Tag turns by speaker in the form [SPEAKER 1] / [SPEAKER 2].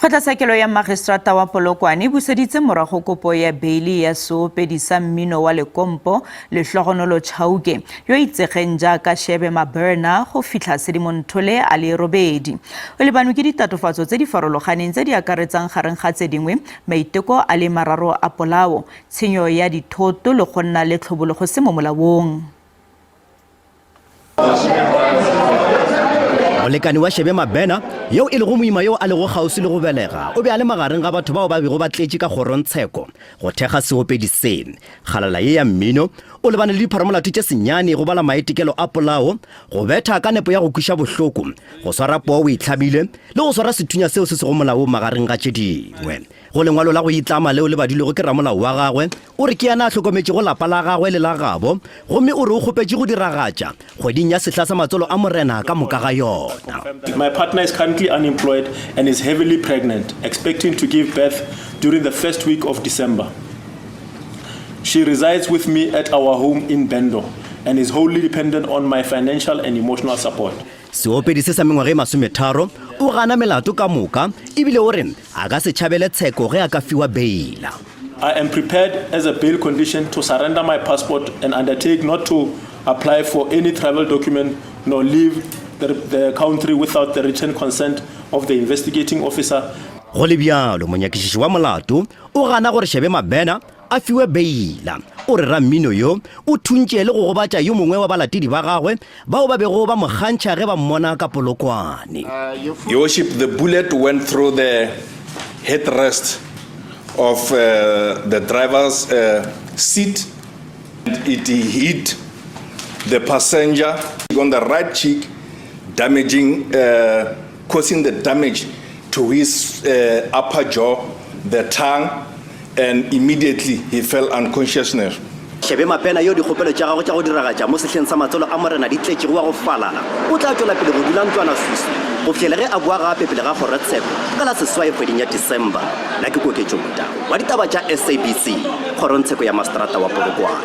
[SPEAKER 1] Kgotlatshekelo ya Magistrata wa Polokwane e buseditse morago kopo ya beili ya seopedi sa mmino wa lekompo Lehlogonolo Chauke yo itsegeng jaaka Shebe Maberna go fitlha Sedimonthole a le robedi. O lebanwe ke ditatofatso tse di farologaneng tse di akaretsang gareng ga tse dingwe maiteko a le mararo a polao, tshenyo ya dithoto le go nna le tlhobolo go se mo molaong.
[SPEAKER 2] Molekani wa Shebe Mabena, yeo e lego moima yo a lego kgauswi le go belega, o be a le magareng ga batho bao ba bego ba tletše ka kgorongtsheko go thekga seopedi se. Kgalala ye ya mmino o lebane le dipharamolato tše senyane go bala maitekelo a polao, go betha ka nepo ya go kweša bohloko, go swara poo o itlhamile le go swara sethunya seo se sego molaong magareng ga tše dingwe. Go lengwalo la go itlama leo le badilwego ke ramolao wa gagwe, o re ke yena a hlokometšego lapa la gagwe le la gabo, gomme o re o kgopetše go diragatša kgweding ya sehla sa matswalo a Morena ka moka ga yona.
[SPEAKER 3] My partner is currently unemployed and is heavily pregnant, expecting to give birth during the first week of December. She resides with me at our home in Bendo and is wholly dependent on my financial and emotional support.
[SPEAKER 2] Seopedi se sa mengwaga e masometharo o gana melato ka moka ebile o re a ka se tšhabele tsheko ge a ka fiwa beila.
[SPEAKER 3] I am prepared as a bail condition to surrender my passport and undertake not to apply for any travel document nor leave the, the country without the written consent of the investigating officer.
[SPEAKER 2] Go le bjalo, monyakišiši wa molato o gana gore Shebe Mabena a fiwe beila. O re rammino yo o thuntše le go gobatša yo mongwe wa balatedi ba gagwe bao ba bego ba mo kgantšha ge ba mmona ka Polokwane.
[SPEAKER 4] Your Worship, the bullet went through the headrest of uh, the driver's uh, seat. It hit the passenger on the right cheek, damaging, uh, causing the damage to his uh, upper jaw, the tongue, and immediately he fell unconsciousness.
[SPEAKER 2] Shebe Mapena yo dikgopelo tša gagwe tša go diragatša mo sehleng sa matswalo a Morena di tletšego wa go falala, o tla tšwela pele go dula ntlwanaswiswi go fihlela ge a boa gape pele ga kgorotsheko ka la seswai kgweding ya December. Nna ke Koketšo Motau wa ditaba tša SABC, kgorongtsheko ya Maseterata wa Polokwane.